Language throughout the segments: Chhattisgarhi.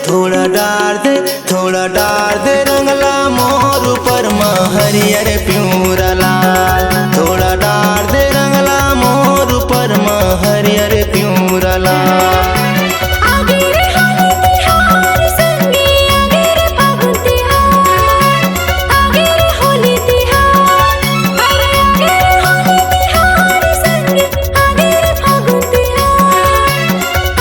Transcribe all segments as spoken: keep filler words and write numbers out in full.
थोड़ा डार दे, थोड़ा डार दे रंगला मोर ऊपर म हरियर पिंवरा लाल। थोड़ा डार दे रंगला मोर ऊपर म हरियर पिंवरा लाल। आगे रे होली तिहार संगी, आगे रे फागुन तिहार, आगे रे होली तिहार, अरे आगे रे होली तिहार संगी, आगे रे फागुन तिहार,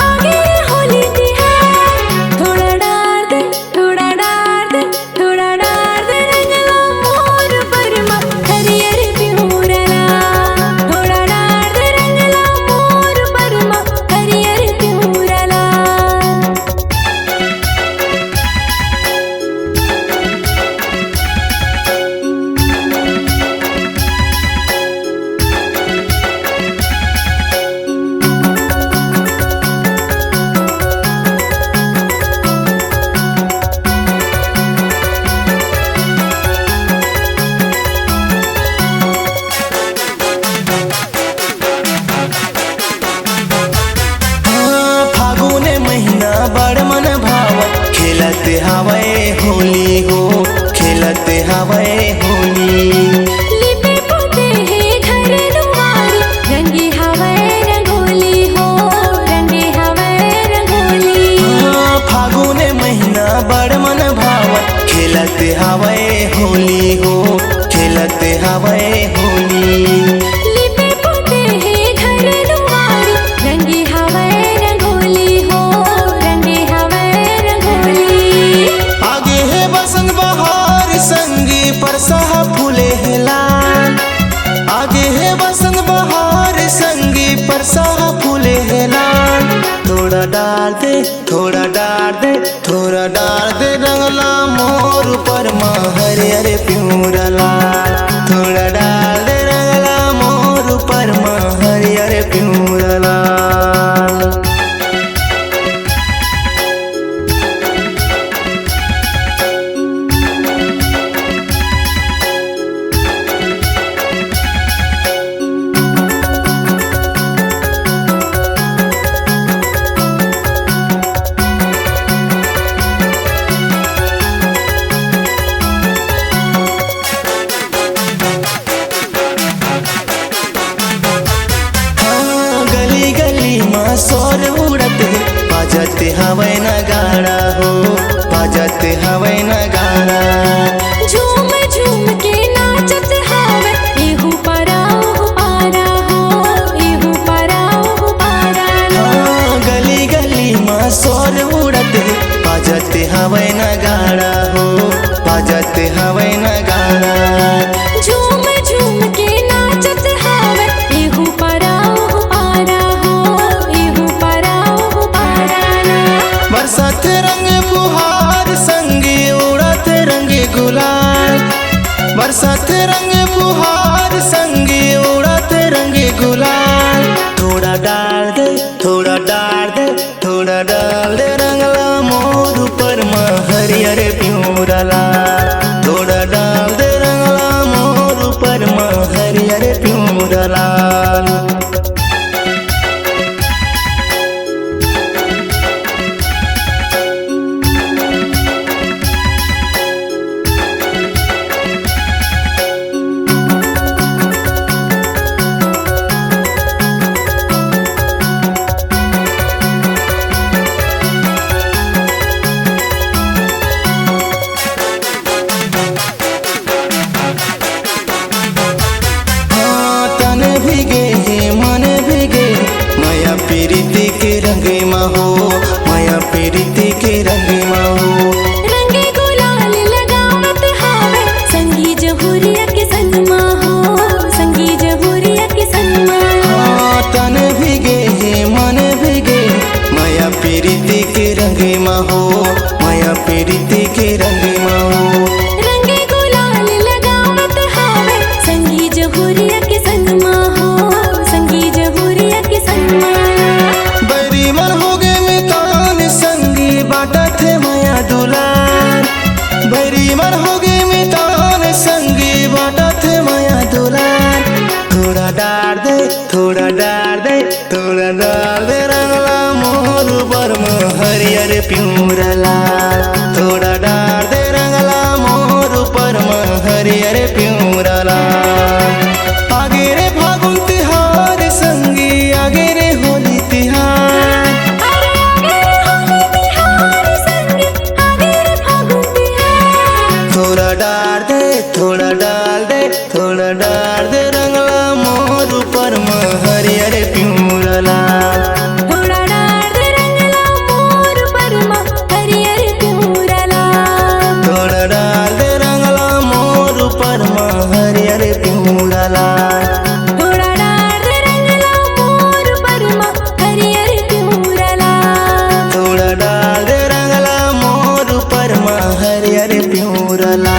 आगे रे होली तिहार। थोड़ा डार दे, थोड़ा डार दे, थोड़ा डार दे रंगला मोर ऊपर म हरियर पिंवरा लाल। थोड़ा डार दे रंगला मोर ऊपर म हरियर पिंवरा लाल। हाँ, फागुन महीना बड़ मन भावत, खेलत हावय होली हो, खेलत हावय होली। लिपे पोते हे घर दुआर, रंगे हावय रंगोली हो, रंगे हावय रंगोली। हाँ, फागुन महीना बड़ मन भावत, खेलत हावय होली हो, खेलत हावय होली। लिपे पोते हे घर दुआर, रंगे हावय रंगोली हो, रंगे हावय रंगोली। आगे हे बसंत बहार संगी, परसा ह फूले हे लाल। आगे हे बसंत बहार संगी, परसा ह फूले हे लाल। थोड़ा डार दे, थोड़ा डार दे, थोड़ा डार दे रंगला मोर ऊपर म हरियर पिंवरा लाल। थोड़ा डार दे रंगला मोर ऊपर म हरियर पिंवरा लाल। हाँ, गली गली म शोर उड़त हे, बाजत हवय नगाड़ा हो, बाजत हवय नगाड़ा। झूम झूम के नाचत हवय, एहू पारा ओहू पारा हो, एहू पारा ओहू पारा ना। हाँ, गली गली म शोर उड़त हे, बाजत हवय नगाड़ा हो, बाजत हवय नगाड़ा। झूम झूम के नाचत हवय, एहू पारा ओहू पारा हो, एहू पारा ओहू पारा ना। बरसत रंग फुहार संगी, उड़त रंग गुलाल। बरसत रंग फुहार संगी, उड़त रंग गुलाल। थोड़ा डार दे, थोड़ा डार दे, थोड़ा डार दे रंगला मोर ऊपर म हरियर पिंवरा लाल। थोड़ा डार दे रंगला मोर ऊपर म हरियर पिंवरा लाल। हाँ, तन भीगे हे, मन भीगे, मया पीरिति के रंग म हो, मया पीरिति के रंग म हो। रंग गुलाल लगावत हावय, संगी जहुरिया के संग म हो, संगी जहुरिया के संग म। हाँ, तन भीगे हे, मन भीगे, मया पीरिति के रंग म हो, मया पीरिति के रंग म हो। रंग गुलाल लगावत हावय, संगी जहुरिया के संग म हो, संगी जहुरिया के संग म। बैरी मन होगे मितान संगी, बांटत हे मया दुलार। बैरी मन होगे मितान संगी, बांटत हे मया दुलार। थोड़ा डार दे, थोड़ा डार दे, थोड़ा डार दे रंगला मोर ऊपर म हरियर पिंवरा ला। थोड़ा डार दे रंग ला मोर ऊपर म हरियर पिंवरा ला। आगे रे फागुन तिहार संगी, आगे रे होली तिहार। अरे आगे रे होली तिहार संगी, आगे रे फागुन तिहार। थोड़ा डार दे, थोड़ा डाल दे, थोड़ा डार दे रंग ला मोर ऊपर म हरियर पिंवरा ला। थोड़ा डार दे रंग ला मोर ऊपर म हरियर पिंवरा ला। थोड़ा डाल दे रंग ला मोर ऊपर म हरियर पिंवरा ला। थोड़ा डार दे रंग ला मोर ऊपर म हरियर पिंवरा ला। थोड़ा डाल दे रंग ला मोर ऊपर म हरियर पिंवरा ला।